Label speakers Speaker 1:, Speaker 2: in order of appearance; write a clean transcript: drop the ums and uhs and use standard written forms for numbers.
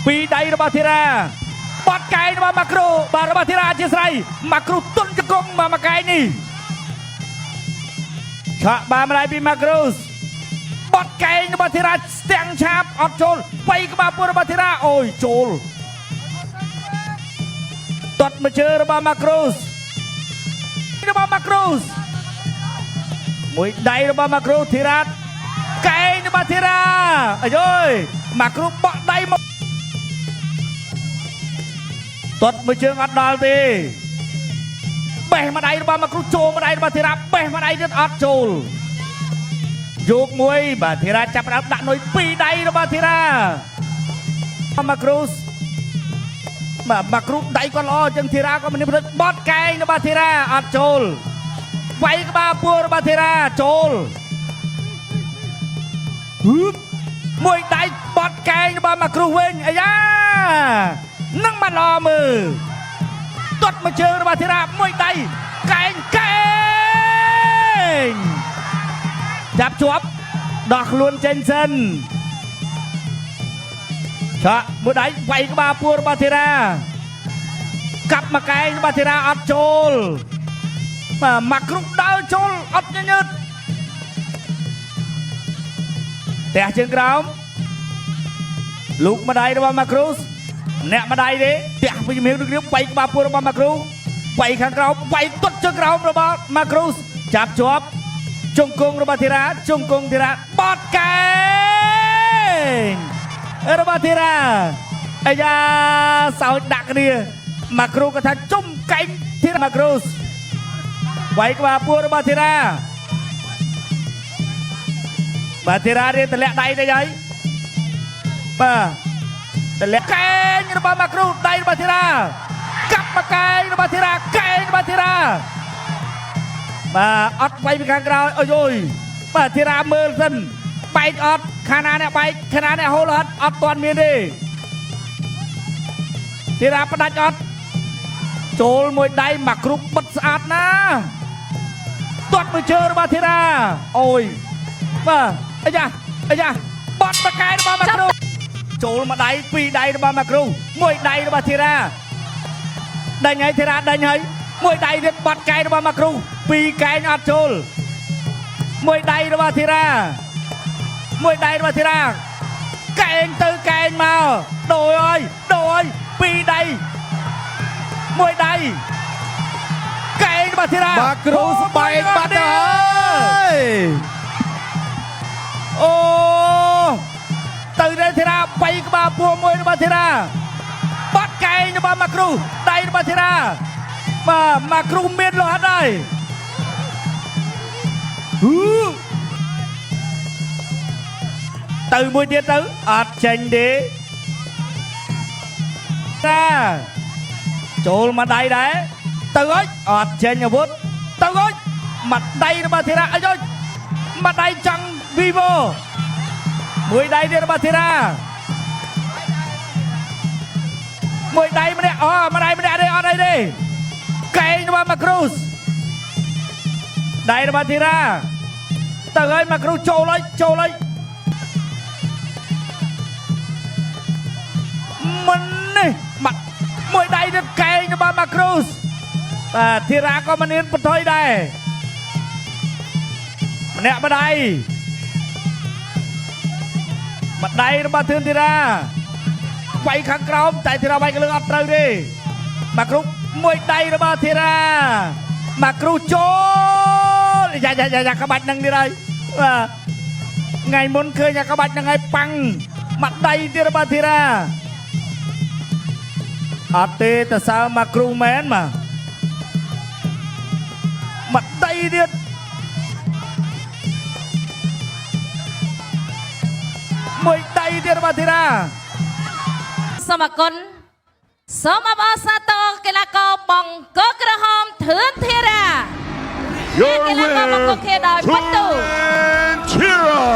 Speaker 1: ពីរដៃរបស់ធីរ៉ាបាត់កែងរបស់ម៉ាក្រូបាទរបស់ធីរ៉ាអធិស្ឋានម៉ាក្រូទុនជង្គង់មកមួយកែងនេះឆាក់បានម្ដាយពីម៉ាក្រូសបាត់កែងរបស់ធីរ៉ាស្ទាំងឆាបអត់ចូលបីក្បាលពោះរបស់ធីរ៉ាអូយចូលទាត់មកជើរបស់ម៉ាក្រូសរបស់ម៉ាក្រូសមួយដៃរបស់ម៉ាក្រូធីរ៉ាកែងរបស់ធីរ៉ាអាយយម៉ាក្រូបក់ដៃមកទាត់មួយជើងអត់ដល់ទេបេះម្ដាយរបស់ម៉ាក្រូចូលម្ដាយរបស់ធីរ៉ាបេះម្ដាយទៀតអត់ចូលយកមួយបាទធីរ៉ាចាប់ផ្ដើមដាក់នុយពីរដៃរបស់ធីរ៉ាម៉ាក្រូសបាទម៉ាក្រូដៃគាត់ល្អអញ្ចឹងធីរ៉ាក៏មិនភ្លេចបត់កែងរបស់ធីរ៉ាអត់ចូលវាយក្បាលពោះរបស់ធីរ៉ាចូលហឺបមួយដៃបត់កែងរបស់ម៉ាក្រូវិញអាយ៉ានឹងបានល្អមើលទាត់មួយជើងរបស់ធីរ៉ាមួយដៃកែងកែងចាប់ជាប់ដោះខ្លួនចេញសិនឆាក់មួយដៃវាយក្បាលពោះរបស់ធីរ៉ាកាប់មកកែងរបស់ធីរ៉ាអត់ចូលបាទម៉ាក្រូដើរចូលអត់ញញើតផ្ទះជើងក្រោមលោកម្ដាយរបស់ម៉ាក្រូសអ្នកម្ដាយទេផ្ទះវិញមៀងដូចគ្នាវាយក្បាលពោះរបស់ម៉ាក្រូវាយខាងក្រោមវាយទុតជើងក្រោមរបស់ម៉ាក្រូសចាប់ជាប់ជង្គង់របស់ធីរ៉ាជង្គង់ធីរ៉ាបត់កែងរបស់ធីរ៉ាអាយ៉ាសោចដាក់គ្នាម៉ាក្រូក៏ថាជុំកែងធីរ៉ាម៉ាក្រូសវាយក្បាលពោះរបស់ធីរ៉ាបាទធីរ៉ារៀនតម្លាក់ដៃទៅហើយបាទតម្លាក់កែងរបស់ម៉ាក្រូដៃរបស់ធីរ៉ាកាប់មកកែងរបស់ធីរ៉ាកែងរបស់ធីរ៉ាបាទអត់វាយពីខាងក្រោយអូយយបាទធីរ៉ាមើលសិនបែកអត់ខាងណាអ្នកបែកខាងណាអ្នកហូលអត់អត់ទាន់មានទេធីរ៉ាផ្ដាច់អត់ចូលមួយដៃម៉ាក្រូបិទស្អាតណាស់ទាត់មួយជើងរបស់ធីរ៉ាអូយបាទអាយ៉ាអាយ៉ាបត់មកកែរបស់ម៉ាក្រូចូលមួយដៃពីរដៃរបស់ម៉ាក្រូមួយដៃរបស់ធីរ៉ាដេញហើយធីរ៉ាដេញហើយមួយដៃទៀតបត់កែរបស់ម៉ាក្រូពីរកែងអត់ចូលមួយដៃរបស់ធីរ៉ាមួយដៃរបស់ធីរ៉ាកែងទៅកែងមកដូរហើយដូរហើយពីរដៃមួយដៃកែងរបស់ធីរ៉ា
Speaker 2: ម៉ាក្រូស្បែកបាត់ទៅហើយ
Speaker 1: អូទៅរេធីរ៉ាបីក្បាលពោះមួយរបស់ធីរ៉ាបាត់កែងរបស់ម៉ាក្រូដៃរបស់ធីរ៉ាបាទម៉ាក្រូមានលោហិតហើយហ៊ឺទៅមួយទៀតទៅអត់ចេញទេតាចូលមកដៃដែរទៅហើយអត់ចេញអាវុធទៅហើយមកដៃរបស់ធីរ៉ាអីយមកដៃចង់វីវមួយដៃទៀតរបស់ធីរ៉ាមួយដៃម្នាក់អូមួយដៃម្នាក់ទេអត់អីទេកែងរបស់ម៉ាក្រូសដៃរបស់ធីរ៉ាទៅហើយម៉ាក្រូសចូលហើយចូលហើយមិននេះមកមួយដៃទៀតកែងរបស់ម៉ាក្រូសបាទធីរ៉ាក៏មិនៀនបន្ថយដែរម្នាក់ម្ដាយម្ដាយរបស់ធឿនធីរ៉ាវាយខាងក្រោមតែធីរ៉ាវាយកលើអត់ត្រូវទេម៉ាក្រូមួយដៃរបស់ធីរ៉ាម៉ាក្រូចូលយ៉ាយ៉ាយ៉ាយ៉ាក្បាច់នឹងទៀតហើយបាទថ្ងៃមុនឃើញអាក្បាច់នឹងហើយប៉ាំងមួយដៃទៀតរបស់ធីរ៉ាអត់ទេតសើម៉ាក្រូមែនបាទមួយដៃទៀតមួយដៃទៀតរបស់ធីរ៉ា
Speaker 3: សូមអរគុណសូមអបអរសាទរកីឡាករបង្គោលក្រហមធឿនធីរ៉ា
Speaker 4: Your
Speaker 3: កីឡាករបង្គោល
Speaker 4: winner,
Speaker 3: ខៀវដោយពិន្ទុ
Speaker 4: Thira.